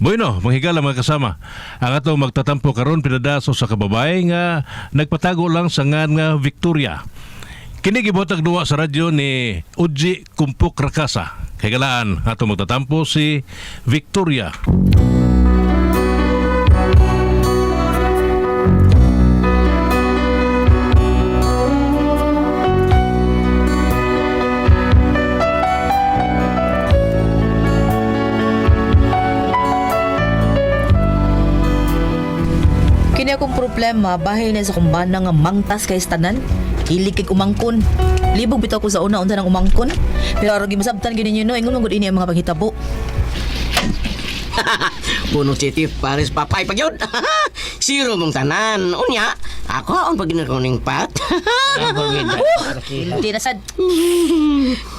Bueno, manghigala mga kasama. Ang atong magtatampo karon pinadaso sa kababay nga nagpatago lang sa ngan nga Victoria. Kini gibotag duwa sa radyo ni Uji Kumpok Rakasa. Kay galaan atong magtatampo si Victoria. Kini akong problema bahin na sa kumbana nga mangtas kay tanan. Hilig kay umangkon. Libog bitaw ko sa una unsa nang umangkon. Pero aron gimasabtan gyud ninyo no, ingon man gud ini ang mga panghitabo. Puno City, Paris, Papay pag yun. Zero mong tanan. Unya, ako ang pag ning pat. Hindi na sad.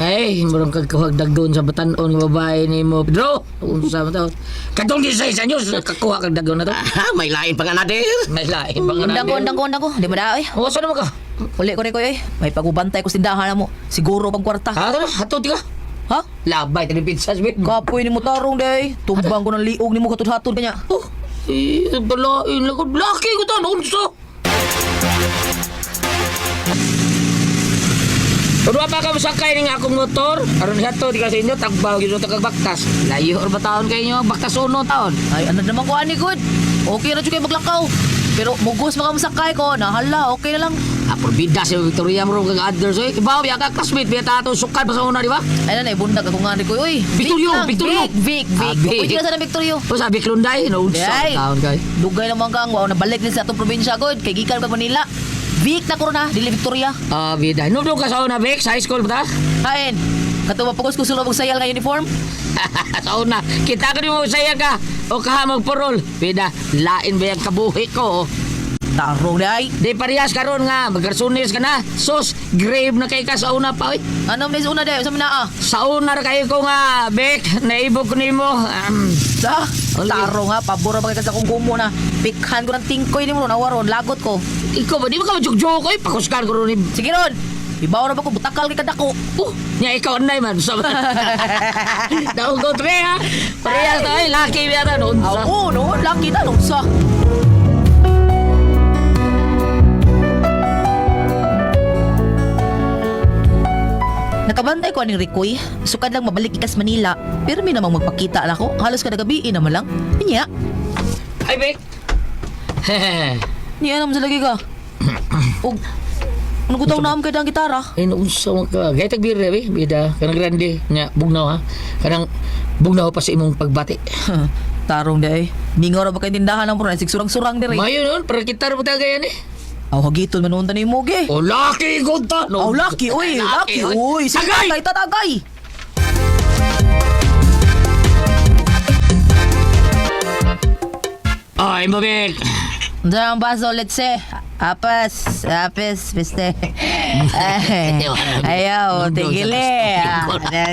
Ay, murang kagkuhag daggon sa batanon nga babae ni mo, Pedro. Unsa man to? Kadtong di sa isa news, kakuha kag daggon na to. Ah, may lain pa nga natin. May lain pa nga Undang ko, undang ko, undang ko. Di mo na oy. O, saan naman ka? Uli ko rin ko oy. May pagubantay ko tindahan na mo. Siguro pang kwarta. Ha, tara, hato ti ka. Ha? Labay, tani pizza, sabi. Kapoy ni mo tarong day. Tumbang ko ng liog ni mo katudhatod kanya. Oh, eh, balain lang ko. Laki ko to, unsa? Uno pa ka masakay ning akong motor. Aron hato di ka sa inyo tagbaw gyud ta kag baktas. Layo or ba taon kay inyo baktas uno taon. Ay, ano naman ko ani good. Okay ra jud kay maglakaw. Pero mugos maka masakay ko, nahala, okay na lang. Ah, porbida si Victoria mo kag others oy. Ibaw biya ka classmate biya ta atong sukad pa sa una di ba? Ay na, ibundag ako nga ni ko, uy. Vic Victorio, lang, Victorio. Vic, Vic, Vic. Ah, Vic. Uy, di na sana Victorio. O sabi Klunday, no unsa Day. taon kay. Dugay naman kang, wow, nabalik din sa atong probinsya, good. Kay gikan ka Manila. Vic na ko na, dili Victoria. Ah, bida. No ka sa una Vic, sa high school ba ta? Hain, katuwa pagos ko sulod og sayal nga uniform. Sa una, kita ko nimo saya ka o kaha magpurol. Bida, lain ba yung kabuhi ko? Oh. Tarong na ay. Di parehas karon nga, magarsunis ka na. Sus, grave na kay ka sa una pa oy. Ano man sa una day, sa naa? Sa una ra kayo ko nga, Vic, naibog ko nimo. Sa Oli. tarong ha, pabor ba kay ka sa akong kumo na. Pikhan ko ng tingkoy nimo ron, awaron, lagot ko. Ikaw ba di ba ka majugjug oy? Pakuskan ko ron ni Sige ron. Ibaw ra ba ko butakal kay kadako. Oh, nya ikaw anay man. Sa Daw ko tre ha. Parehas na ay laki biya ta noon. Ako no, laki ta no sa. Nakabantay ko aning Rikoy. Sukad lang mabalik ikas Manila. Pero may namang magpakita na ako. Halos kada gabi naman lang. Niya. Ay, Bek. Niya naman sa lagi ka. Og ano ko taon naam kay dang gitara? Ay, naunsa man ka. Gaya tag bira, be. Bida. Kanang grande. Nya, bugnaw ha. Kanang bugnaw pa sa imong pagbati. Tarong di ay. Mingaw ra ba kay tindahan ang puno? Surang-surang diri. Mayo nun, para kita ra ba gaya ni? Aw hagiton man unta ni mo ge. O, laki ko ta! Aw laki oy, laki oy. Sige, Tagay! Tagay tatagay. Ay, mo, Bek. Unsa ang baso let's say. Apas, apes, piste. Ay, Ayaw, tigili.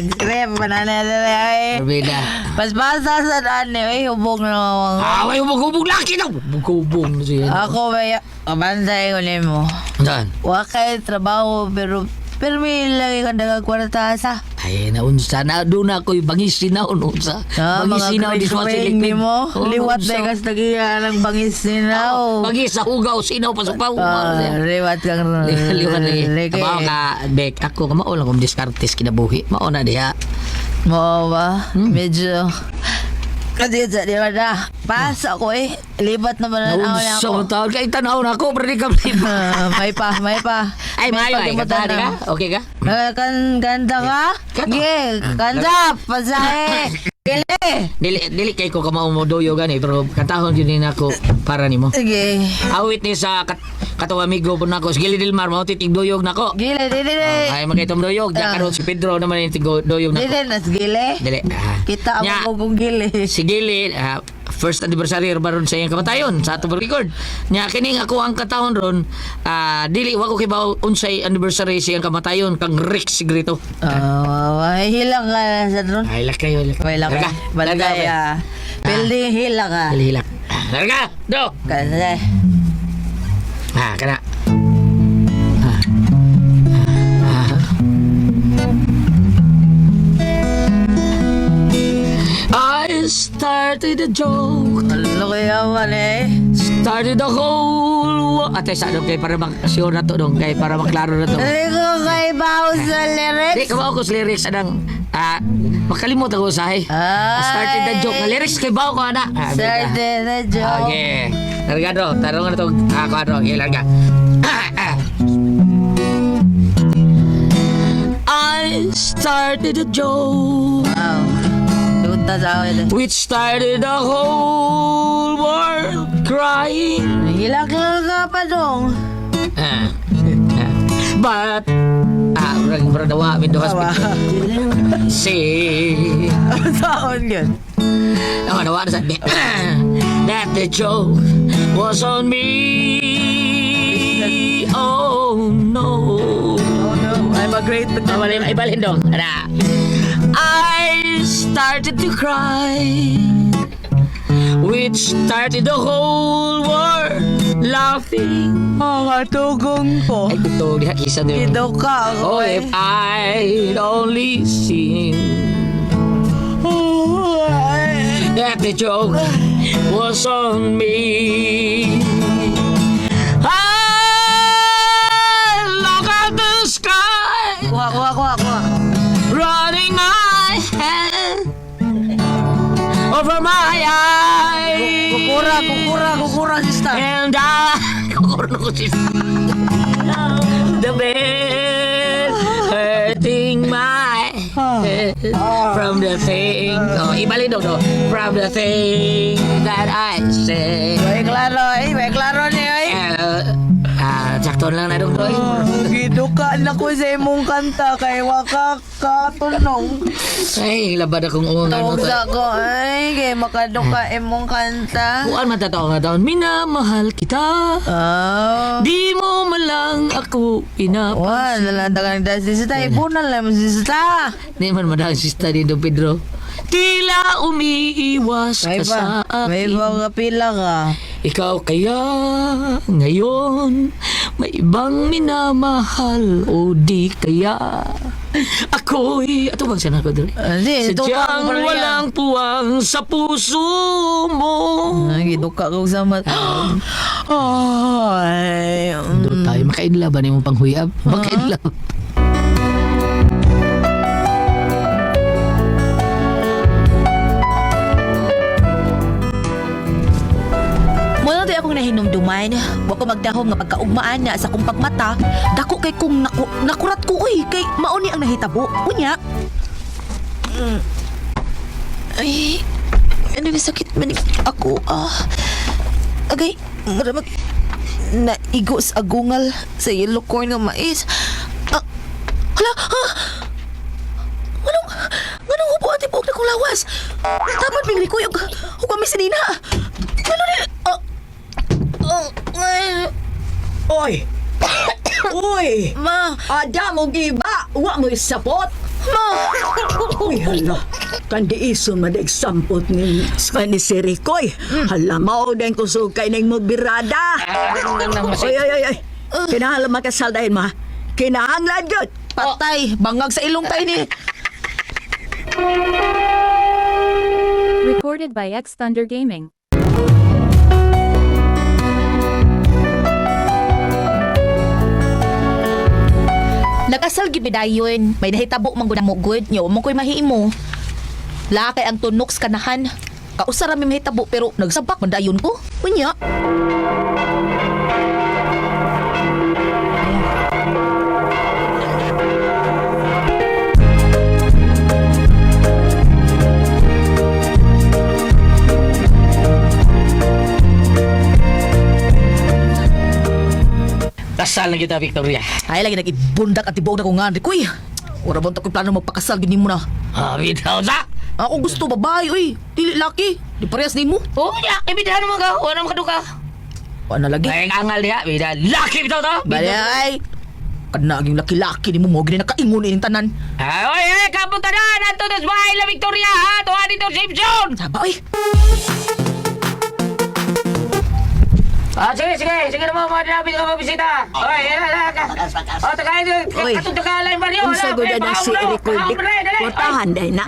Script, banana ay. Bida. Paspasa sa daan eh, hubog na naman. Away, hubog-hubog, laki na! Hubog-hubog na siya. Ako ba, kabantay ko nimo. Saan? Wa kay trabaho pero pero may lagi kang dagang kwarta sa. Ay, naunsa na. Doon na ako'y bangis sinaw, unsa. Ah, Bangis mga sinaw, di sa grade nimo. Liwat na kas tagiya ng bangis sinaw. Bangis sa hugaw, sinaw pa sa paw. Ah, liwat kang Liwat lagi. Lagi. Abaw ka, Bek, ako ka mao lang kung diskartes kinabuhi. Mao na diha. Mo ba? Medyo kasi sa di ba na? Pas ako eh. Lipat naman na Naunsa ako. mo taon. Kay tanaw na ako, pero di ka Ah, may pa, may pa. Ay, May maayo ay. pagkimutan Kanta na. ka? Okay ka? Ah, kanta ka? Kanta. Ge, kanta, pasahe. Gili. Dili, dili kay ko kamao mo doyo gani, pero kantahon yun din ako para nimo. Sige. Awit ni sa katong amigo po nako, si Gili Dilmar, mao titig doyog nako. Gili, dili, dili. Ay, makitong doyog. Diyan Ah. karon si Pedro naman yung tigo doyog nako. Dili, nas gili. Dili. Ah. Kita Nya, ang kong gili. Si Gili, first anniversary ba ron sa iyang kamatayon sa atong record. Nya kining ako ang katahon ron, dili wa ko kibaw unsay anniversary sa iyang kamatayon kang Rick Sigrito. Ah, ay, hilang ka na sa drone. Ay lakay, lakay. May lakay. Balagay, ah. Pildi, hila ka. Dili hilak. Larga, do. Kasi, Ah, kana. Ah. Ah. I started a joke. Ano kaya man eh? Started the whole Ate, sa dong kay para mag-sure na to dong kay para maklaro na to. Hindi ko kay baho sa lyrics. Di ka ba ako sa lyrics anang makalimot ako sa Ay. Started the joke nga lyrics kay bawo ko ana. Ah, Started the joke. Okay. Larga do, tarong na to. Ako ano, okay, larga. I started a joke Wow. Duta sa akin. which started the whole world crying. Hilak lang ka pa dong. But murag murag nawa min duhas See, Saan yun? oh, nawa na sa that the joke was on me. Oh no. Oh no, I'm a great Ibalin, ibalin dong. Ana. I started to cry, which started the whole world laughing. Oh, matugong po. Ay, ito, diha, kisa niyo. Ito ka ako Oh, eh. if I'd only seen that the joke was on me. I look at the sky, Kuha, kuha, kuha, kuha. running my hand over my eyes. Kukura, kukura, kukura, sista. And I kukura na ko sista. The bed hurting my head from the thing. Oh, ibalin daw to. From the thing that I said. May klaro eh, may klaro ni eh. Sakto lang na dong to. Eh. Giduka na ko sa imong kanta kay waka katunong. Ay, labad akong ungan mo Tawag to. sa ko ay kay makaduka imong kanta. Kuan man totoo nga taon, minamahal kita. Oh. Di mo malang ako pinap... Wah, nalandagan ng sista. Ipunan lang mo sista. Di man madang sista ni Don Pedro. Tila umiiwas May ka sa ba, may akin. ba kapila ka? Ikaw kaya ngayon may ibang minamahal o di kaya ako'y ato bang sana ko dali? Hindi, ito Sadyang walang puwang sa puso mo. Ay, giduka ko sa mat. Ay, Doon tayo makainlaban imong panghuyab. Makainlab. Muna tayo akong nahinumduman. Wa ko magdahom nga pagkaugmaan na sa akong pagmata. Dako kay kung nakurat ko uy kay mauni ang nahitabo. Unya. Ay, ano na sakit man ako ah. Agay, maramag naigo sa agungal sa yellow corn nga mais. Ah, hala, ah! Anong, anong hubo ati buok na kong lawas? Tamad ming rikoy og kami sinina. Ano ni? Ah, ah, ay, Oy! Uy! ma, Ada mo giba! Wa mo isapot! ma. Uy, hala. Kandi iso madagsampot ni ni si Ricoy. Hala, mao din kusog kay ning mo birada. Oy, oy, oy, oy. Kinahanglan makasal dahil ma. Kinahanglan gyud. Patay, bangag sa ilong tayo ni. Recorded by X Thunder Gaming. Nakasal gid mi dayon. May nahitabo man gud mo good nyo mo ko'y mahimo. Lakay ang tunok sa kanahan. Kausara mi mahitabo pero nagsabak man dayon ko. Unya. Kasal na kita, Victoria. Ay lagi nagibundak at tibuok na ko nga kuy. Ora ba ko'y plano magpakasal gid nimo na. Ah, bitaw sa! Ako gusto babae uy, dili laki. Di parehas nimo. Oh, ya, ibidahan mo ka. Wala mo kaduka. Wa na lagi. Ay, angal diha, bida. Laki bitaw to. Bali ay. Kanaging laki-laki nimo mo gini nakaingon ining tanan. Ay, oy, ay, kapunta na. Nanto sa bahay la Victoria, ha? Tuwa dito, Simpson. Saba oy. Ah, sige, sige. Sige na mo, mga dinapit ka mabisita. Oy, ay, ay, ay. Oh, tagay, Oy. katong tagalan baryo. Unsa gud na si Ricoy? Kwartahan dahil na.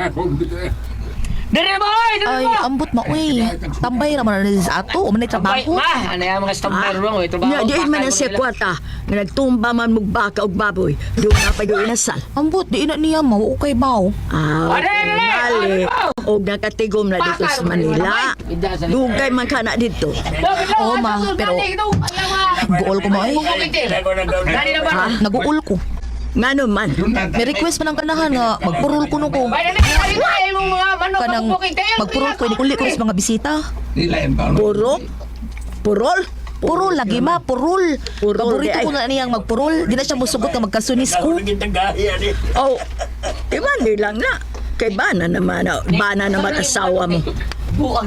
Dere ba oy, dere Ay, ba. ambot ma uy. Tambay ra man na sa ato, o man Tambay, trabaho. ma, ano yung mga stamper mo, eh, trabaho. Nya, diin man pakay ang mo siya nila. kwarta. Nga nagtumba man mong baka og baboy. Doon na pa yung inasal. Ambot di ina niya ma, wa kay baw. Ah, Ano, ano, ano, mali. ano? Og nakatigom na dito sa Manila. Dugay man ka na dito. Oo, ma, pero guol ko ma eh. Dali na ba? Naguol ko. Ngano man. May request man ang kanahan nga magpurol kuno ko. Kanang magpurol ko ni ko sa mga bisita. Purok? Purol? Purol lagi ma, purol. Purol, Paborito di ay. ko na niyang magpurol. Di na siya musugot nga magkasunis ko. Oh, di ba lang na. Kay bana naman, oh, bana naman asawa mo.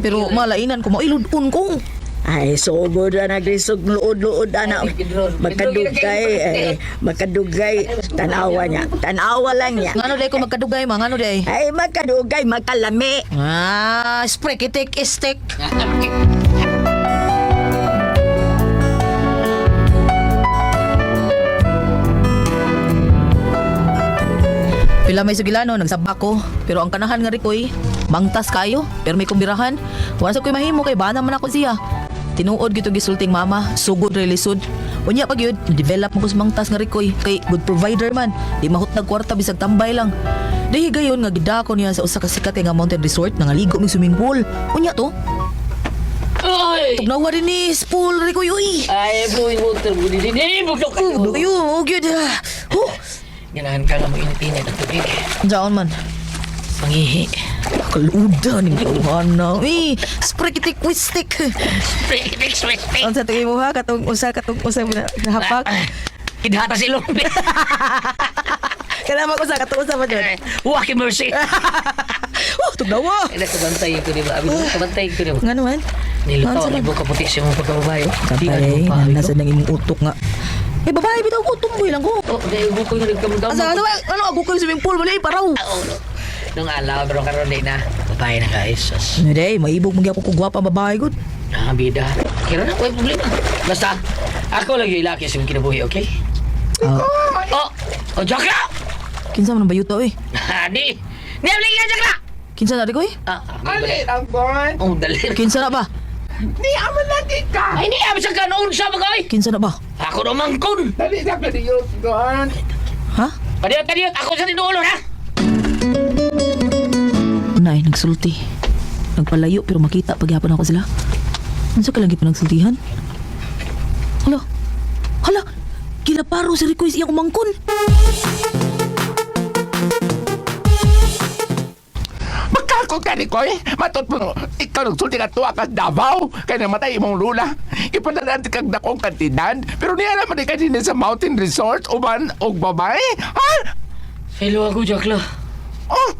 Pero malainan ko, mailudon ko. Ay, sugod na naglisog luod-luod ana. Magkadugay, eh, magkadugay, tanawa niya. Tanawa lang niya. Ngano day ko magkadugay ma, ngano day. Ay, magkadugay, magkalami. Ah, spray kitik istik. Pila may sugilano, nagsaba ko. Pero ang kanahan nga Rikoy, mangtas kayo, pero may kumbirahan. Wala sa ko'y mahimo kay bana man ako siya. Tinuod gito gisulting mama, sugod re lisod. Unya pag yun, develop mo ko sa mangtas nga Rikoy, kay good provider man. Di mahutnag kwarta bisag tambay lang. Dahi gayon nga gidako niya sa usa ka sikat nga mountain resort nangaligo mi swimming pool. Unya to, Oy! tugnawa din ni pool Rikoy uy. Ay, blowing water mo din. Eh, bugok ka. Uy, oh, gyud. Huh. Ganahan ka nga mo init-init ang tubig. Jaon man. Pangihi. Kaluda ning tawhana. Uy, spray kitik wistik. Unsa tingin mo ha katong usa mo na nahapak? Kidhata sa ilong. Kana mag usa katong usa pa jud. Waki mercy. Oh, tugnawa. Ay, nakabantay ko di ba? Abi, nakabantay ko di ba? Nga naman. Nilutaw ni buka puti sa imong pagkababae. Di ka Kapay, mo nasa nang imong utok nga. Eh, babae, bitaw ko, tumboy lang ko. Oh, dahil ko yung nagkamdam. Asa, ano, ano, ako kayo swimming pool, wala eh, paraw. Nung alaw, pero karon di na. Babae na guys. Sus. Hindi, maibog mo gyapon ko gwapa ang babae, good. Ah, bida. Kira na, walang problema. Basta, ako lang yung ilaki sa imong kinabuhi, okay? Ah, Oh! Oh, Jakla! kinsa man ang bayuta, eh. Di! Ni ka, Jakla! Kinsa na, Ricoy? Ah, ah, Oh, dali. Kinsa na ba? Ni aman lagi ka. Ay, ni abis ka noon sa bagay! Kinsa na ba? Ako naman kun! Dali na ka Diyos gohan. Ha? Kadiyot, kadiyot! Ako sa tinulo, ha? Nay, nagsulti. Nagpalayo pero makita pagyapon ako sila. Unsa ka lang gipanagsultihan? Hala. Hala. Kilaparo si Rico is iyang umangkon. Magkakot ka ni Koy. Matut mo, ikaw nagsulti ka tuwa ka Davao. Kaya namatay imong lula. Ipadalan ti kag dakong kantidad. Pero niya naman ka din sa mountain resort uban og babae. Ha? Hello ako, Jakla. Oh,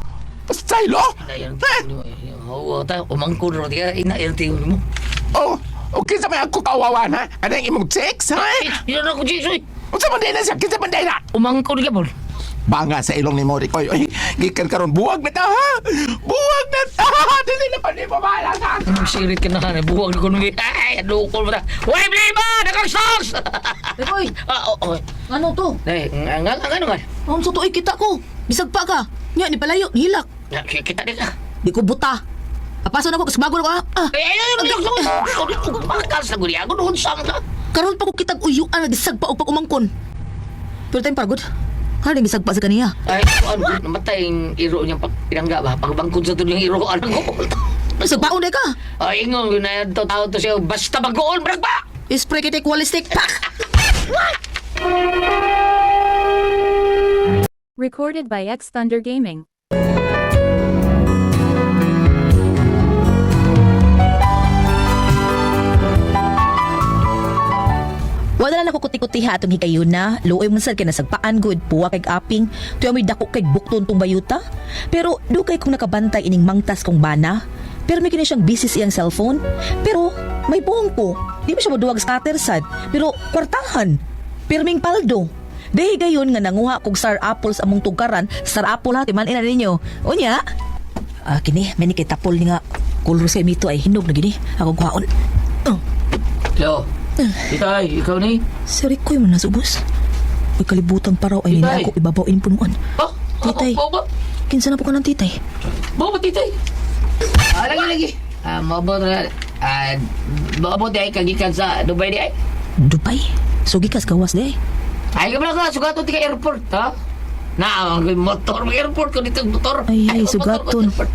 Silo? Ayan, Eh, oo, ta, umangkon ro, tiga, ina, ina, mo. Oh, okay sa may ako kawawan ha? Ano yung imong chicks, ha? Yun ako, Jesus! Unsa man din na siya? Kinsa man din na? Umangkon ka, Paul. Banga sa ilong ni Mori Koy. Oy, gikan karon buwag na ta ha. Buwag na ta. Dili na pa ni mo bahala ha. Sirit ka na ka, buwag na ko nung ay, lukol mo ta. Uy, blame Nakang stocks! Ricoy, Ah, oo, oo. ano to? Eh, ang, ang, ang, ano nga? Ang tuoy kita ko. Bisag pa ka. Nya ni palayo, nihilak. Ah, Kita din ka. Di ko buta. Apaso na ko kasi bago na ko. Ah, ah. Ay, ay, ay, ay, ay, ay, ay, ay, ay, Karon pa ko kitag uyuan nagisag pa og pag-umangkon. Pero time para good. Haring gisag pa sa kaniya. Ay, ano, namatay yung iro niyang pag pinangga ba? Pagbangkod sa tulong iro, ano ko? Sagpaon day ka. Ay, ingon, yun na to, tao to siya, basta bagoon, brag ba? Spray kita equalistic. Pak! Recorded by X Thunder Gaming. Wala na lang ko kuti-kutiha atong higayuna. Luoy man sad kay nasagpaan gud, puwa kay aping, tuyo may dako kay bukton tong bayuta. Pero dugay kong nakabantay ining mangtas kong bana. Pero may kini siyang busy sa iyang cellphone. Pero may buhong ko. Di mo siya moduwag scatter sad. Pero kwartahan. Pirming paldo. Dahil gayon nga nanguha kog star apples among tugkaran, star apple ha, timan ina ninyo. Unya, ah, kini, may ni kay tapol ni nga kulor sa mito ay hinog na gini. Akong kuhaon. Oh. Lo, Itay, ikaw ni? Si Ricoy man nasubos. Uy, kalibutan paraw ay nila Titay. ako ibabaw in punuan. Oh, Titay. Oh, ba? Kinsa na po ka ng titay? Ba, ba, titay? Ah, lagi lagi. Ah, maabot na. Ah, maabot ay kagikan sa Dubai di ay. Dubai? Sugi kas gawas di. Ay ka ka sugaton ti ka airport, ha? Na, ang motor ng airport ko dito motor. Ay, ay, motor ko sugaton. airport.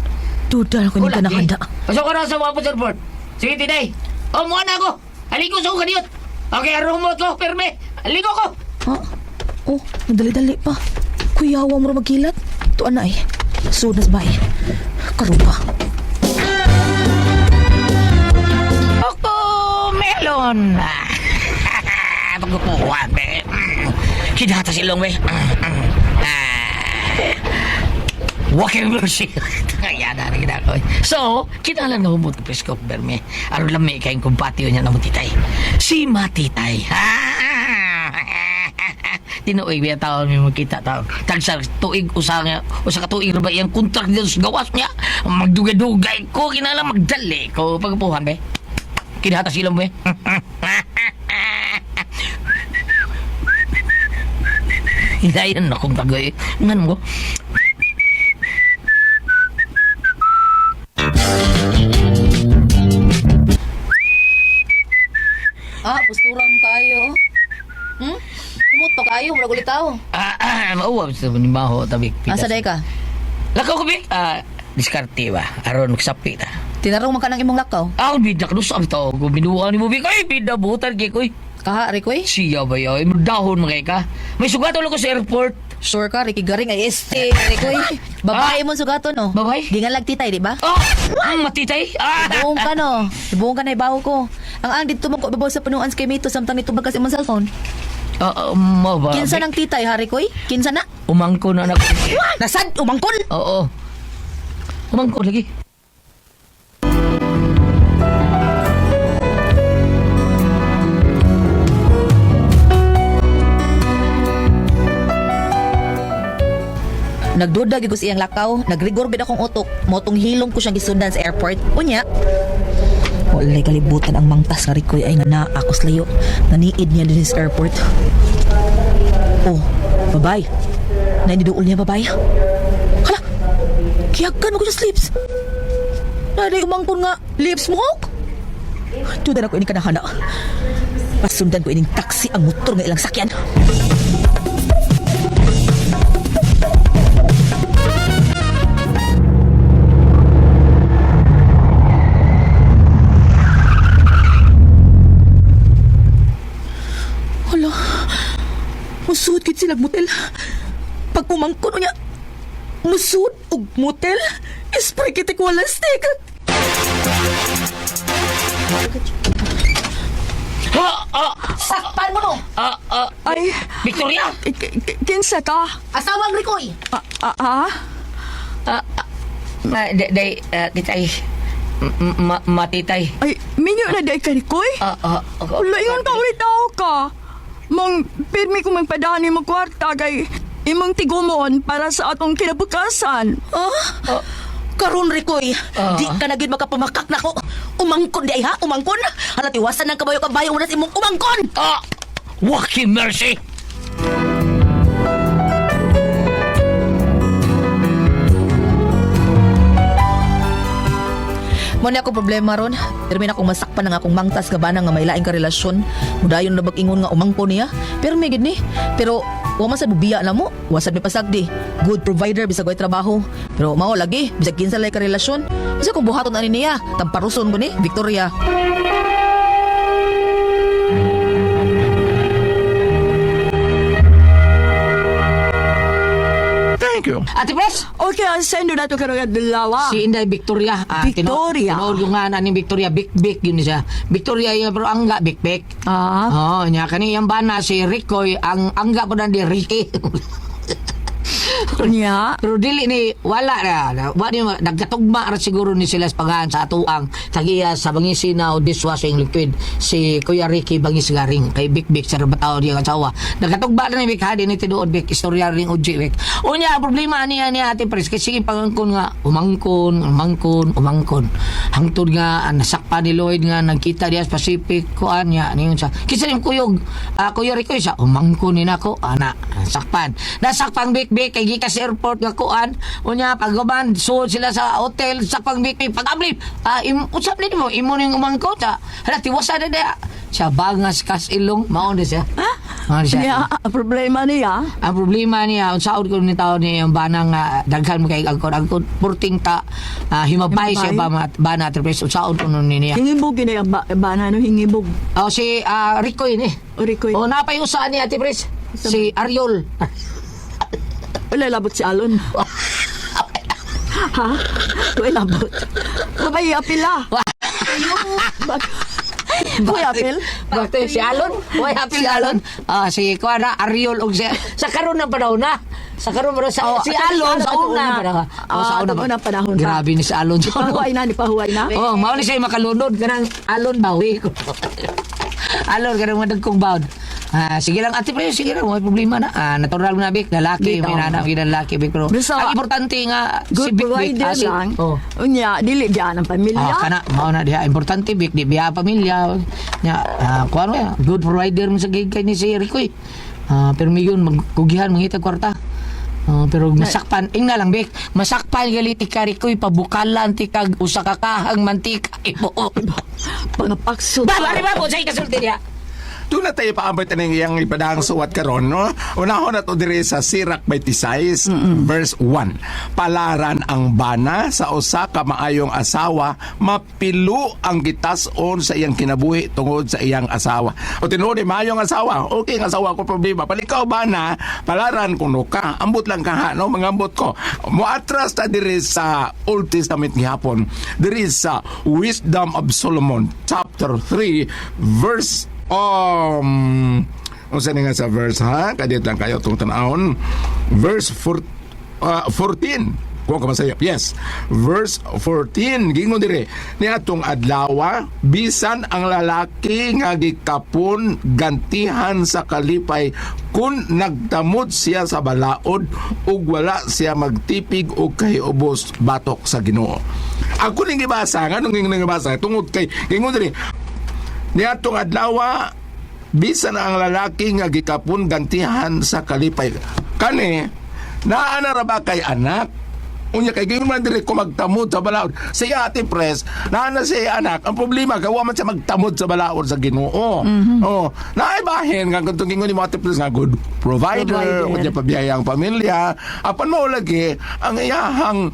Duda ako ni Wala, kanahanda. eh. Pasok ko na sa mga airport. Sige, tinay. O, muha na ako. Aliko sa kaniyot. Okay, arumot ko, perme. Aliko ko. Ha? Oh, nadali-dali pa. Kuyawa mo ra magkilat. Tuan na eh. Sunas bay. Karon pa. Ako, melon. Pagkukuha, be. Kinata silong, be. Ah. Walking mercy. Kaya na rin ako. So, kinahanglan nga humot ko presko, berme. Aron lami kayong kumpatiyo niya na matitay. Si Matitay. Tinuig biya taon may makita taon. Tagsa tuig usa nga usa ka tuig ra ba iyang contract dito sa gawas niya. Magdugay-dugay ko kinahanglan magdali ko pagpuhan be. Kinahata sila mo eh. Hinayan na kong tagoy. Ngan mo? Ah, posturan kayo. Hmm? Kumot pa kayo, murag ulitaw. Ah, ah, mauwab sa ni Maho tabi. Asa day ka? Lakaw ko bik. Ah, diskarte ba? Aron magsapi ta. Tinarong man ka ng imong lakaw. Ah, bida ka sa to. Kung binuha ni mo bik, ay bida butan kay koy. Kaha, Rikoy? Siya ba yaw? Dahon mga ka. May sugat ulo ko sa airport. Sure ka, Ricky Garing ay este, Rikoy. Babae mo sugaton, no? Babae? Gingalag titay, di ba? Oh, ang matitay. Ah! Buong ka, no? Buong ka na ibaho ko. Ang ang dito mo ko ibabaw sa punuan sa kay Mito samtang nito bagas imong cellphone. Ah, ah, mo ba? Kinsa ng titay, ha, Rikoy? Kinsa na? Umangko na anak. Nasad, umangkon! Oo. Umangko lagi. Nagduda gyud ko sa iyang lakaw, nagrigor gid akong utok. Motong hilom ko siyang gisundan sa airport. Unya, walay kalibutan ang mangtas nga Rikoy ay nga naa ako sa layo. Naniid niya din sa airport. Oh, babay. Nainiduol niya babay. Hala, kiyagan mo ko sa slips. Naday umangkon nga lips mo. Duda na ko ini kanahana. Pasundan ko ining taxi ang motor nga ilang sakyan. Hala, musuod gid sila motel. Pag umangkon niya, musuod og motel, spray kitik wala stick. Ha! Ah! Sakpan mo no! Ah! Ah! Ay, Victoria! kinsa ka? Asawang Rikoy! Ah, ah, ah? Ah, ah, day, ah, titay. Matitay. Ay, minyo na day ka, Rikoy? Ah, ah, ah, Wala, ingon ka ulit tao ka. Mong pirmi ko magpadaan imong kwarta kay imong tigumon para sa atong kinabukasan. Ah? Karon Rikoy, Ah. di ka na gyud makapamakak nako. Umangkon di ay ha, umangkon. Hala tiwasan ng kabayo kabayo unas imong umangkon. Ah! Walking mercy! Mo ni ako problema ron. Pirmi na akong masakpan ang akong mangtas nga bana nga may laing karelasyon. Mudayon na bag-ingon nga umangko niya. Pero may gid ni. Pero wa man sad bubiya na mo. Wa sad may pasagdi. Good provider bisag way trabaho. Pero mao lagi bisag kinsa lay karelasyon. Bisag kung buhaton ani niya, tamparuson ko ni Victoria. Thank you. Ate Pres! Okay, ang sendo na to karong adlaw. Si Inday Victoria. Ah, Victoria. Tinuod yung nga na ni Victoria. Big Big yun siya. Victoria yun, pero angga Big Big. Ah. Oo, niya kani yung bana si Ricoy, ang angga po na ni Ricky. Nya. Pero dili ni wala na. Wa ni nagkatugma ra siguro ni sila sa pagahan sa atuang tagiya sa bangisina o dishwashing liquid si Kuya Ricky Bangis Garing kay Big Big sa Rabatao diya asawa. Nagkatugma na ni Big Hadi ni tinuod Big istorya ring uji Big. Unya ang problema niya ni Ate Pres kasi sige pangangkon nga umangkon umangkon umangkon. Hangtod nga ah, nasakpa ni Lloyd nga nagkita diya sa Pacific kuan niya niyon sa kinsa ning kuyog ah, Kuya Ricky sa umangkon ni nako ana nasakpan. Nasakpan Big Big kay kay gikan sa airport nga kuan. Unya paghuman suod sila sa hotel sa pang Vicky pag-abli. Ah, usap ni mo imo ning umangkot ah. Hala tiwasa na diha. Siya bangas kas ilong mao ni siya. Ha? Mao ni siya. Niya, ang problema niya, Ang problema niya, unsaon ko ni tao niya yung banang daghan mo kay angkod angkod purting ta himabay siya ba bana at unsaon ko nun niya. hingibog yun ang bana no, hingibog. Oh, si Rico yun eh. O Ricoy. Oh, napay usaan niya, Ate Pres. Si Ariol. Wala labot si Alon. Ha? Wala labot. Babay, apila. Uy, apil. Bakit si Alon? Uy, apil Alon. Ah, si Kuana, Ariol og si sa karon na panahon na. Sa karon pa sa Oh, si sa Alon sa karon una una. panahon. Oh, sa Ah, una atong unang panahon pa. Grabe ni si Alon. Pahuway na, ni pahuway na. Oh, mao ni siya makalunod kanang Alon bawi ko. Alon kanang madagkong bawd. Ah, sige lang Ate Pres, sige lang, may problema na. Ah, natural na bik, lalaki, Bitaw. may nanap gid lalaki bik pero Basta, ang importante nga Good si Bik Bik, provider lang. Oh. Unya, dili diyan ang pamilya. Ah, kana mao na diha importante bik di biya pamilya. Nya kuan ya, good provider mo sa gig kay ni si Rico eh. Ah, pero miyon magkugihan mangita kwarta. Ah, pero masakpan ingna lang bik, masakpan gali ti ka Rico pabukalan ti kag usa ka kahang mantika ibo. Pangapakso. Ba ba ba po sa ikasulti niya. Doon na tayo paambay taning iyang ipadang suwat karon no. Unahon na to diri sa Sirach 26 verse 1. Palaran ang bana sa usa ka maayong asawa, mapilo ang gitas-on sa iyang kinabuhi tungod sa iyang asawa. O tinuod ni maayong asawa, okay ang asawa ko problema. Palikaw bana, palaran kuno ka. Ambot lang ka ha, no, mangambot ko. Moatras ta diri sa Old Testament gihapon. Diri sa Wisdom of Solomon chapter 3 verse unsa ni nga sa verse ha? Kadiyot lang kayo itong tanahon. Verse 4, 14. Kuha ka masayop. Yes. Verse 14. Gingon dire. Niadtong adlawa, bisan ang lalaki nga gikapon gantihan sa kalipay kung nagtamod siya sa balaod ug wala siya magtipig og kahiubos batok sa Ginoo. Ako ning gibasa, nganong ning gibasa tungod kay gingon dire niadtong adlawa bisan ang lalaki nga gikapon gantihan sa kalipay. Kani naa na ra ba kay anak? Unya kay gayon man diri ko magtamod sa balaod. Siya Ate Pres, naa na siya anak. Ang problema gawa man siya magtamod sa balaod sa Ginoo. Oh, naay bahin nga kung gingon ni mo Ate Pres nga good provider, Provider. unya pabiyaya ang pamilya. Apan mao lagi ang iyahang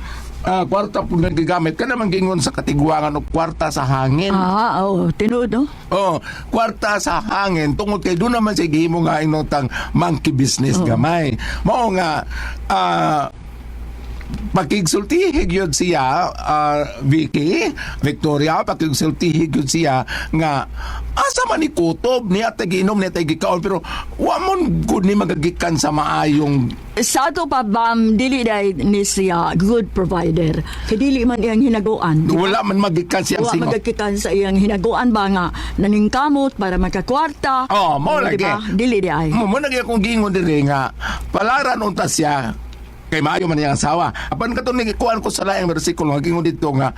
kwarta po nagagamit ka naman gingon sa katigwangan o kwarta sa hangin. Ah, oh, tinuod no. Oh, kwarta sa hangin tungod kay doon naman siya gihimo nga inotang monkey business gamay. Mao nga pakigsultihi gyud siya Vicky Victoria, pakigsultihi gyud siya nga asa man ni kutob niya tagiinom niya tagikaon pero wa mon gud ni magagikan sa maayong. Sa ato pa bam, dili dai ni siya good provider. Kay dili man iyang hinaguan. Wala man magikan siyang Wa singot. magakitan sa iyang hinaguan ba nga naningkamot para makakwarta. Oh, mao Di lagi. ba? Dili di ay. Mo na akong gingon diri nga palaran unta siya kay maayo man iyang asawa. Apan katong nagikuan ko sa laing bersikulo nga gingon dito nga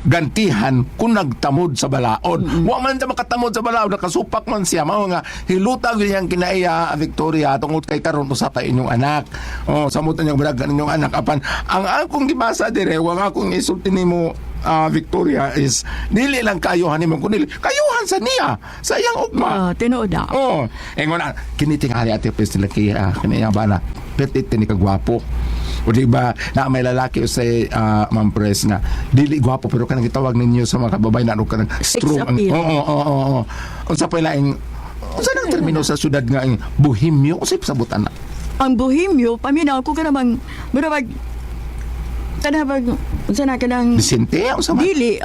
gantihan kung nagtamod sa balaod. Wa man ta makatamod sa balaod, nakasupak man siya. Mao nga hilutag iyang kinaiya Victoria tungod kay karon usa pa inyong anak. Oh, samot niyang baragan inyong anak apan ang akong gibasa dire wa nga akong isulti nimo Victoria is dili lang kayuhan nimo kundi kayuhan sa niya sa iyang ugma. Ah, tinuod na. Oh, ingon na kini tingali Ate Pres nila kay kini iyang bana. Petit ni kagwapo. O di ba na may lalaki usay Ma'am Pres nga dili gwapo pero kanang gitawag ninyo sa mga kababay na ano kanang strong ang appeal. Oo. Unsa pa laing unsa nang termino sa syudad nga ang bohemyo usay sabutan na. Ang bohemyo, paminaw ko ka namang, murag, kanang, unsa na kanang, Disente unsa man? dili,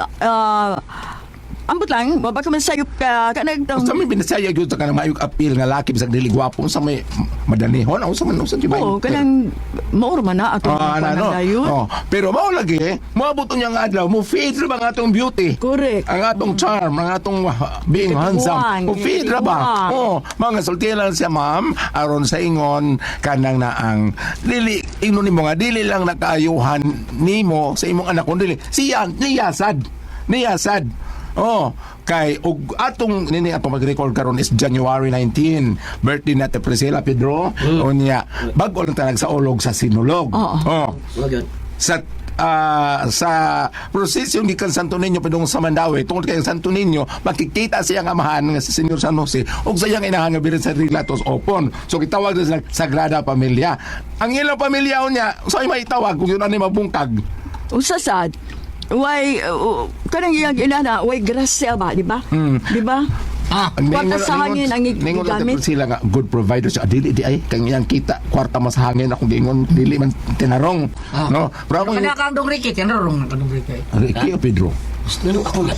ambot lang, baka man sayop ka, kanang, Unsa may binasaya gyud sa kanang maayong appeal nga laki bisag dili gwapo unsa may madanihon unsa man unsa di ba? Oo, kanang, mauro man na, atong Ah, ano, ano. dayon. Oh, pero mao lagi, moabot niya nga adlaw, mo fade ra ba ang atong beauty? Correct. Ang atong charm, ang atong being handsome. Katiguang, Mo fade ra ba? katiguang. Oh, mga sulti lang siya, ma'am, aron sa ingon kanang naang dili ingnon nimo nga dili lang nakaayuhan nimo sa imong anak kun dili siya niya sad. Niya sad. Oh, kay og atong nini atong mag-record karon is January 19. Birthday na te Priscilla Pedro. Unya, bag-o lang ta nagsaulog sa Sinulog. Oo. Oh. Magyud. Sa prosesyon gikan Santo Niño padung sa Mandaue, tungod kay ang Santo Niño makikita siyang amahan nga si Senyor San Jose ug sa iyang inahan nga Birhen sa Riglatos Opon. So gitawag na sila Sagrada Pamilya. Ang ilang pamilya niya sa maitawag kung yun ani mabungkag. Usa sad. Way kanang iyang inana, way grasya ba, di ba? Di ba? Ah, Ang Kwarta sa hangin ang ningon lang gigamit. sila nga good provider siya. Dili di ay kang iyang kita kwarta mas hangin akong giingon dili man tinarong. No, pero ako Kana kang dong Ricky, tinarong na kang dong Ricky. Ricky o Pedro? Nano ako na.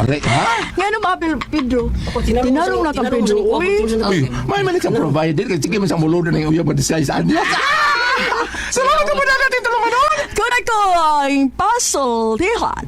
Rick, ha? Nga no ba, Pedro? Tinarong na kang Pedro. Uy, Uy, may man siyang provider kay sige man siyang muludan ng uyab sa saan niya. Salamat ka po na natin tulungan. Kuna ko ang puzzle, tihan.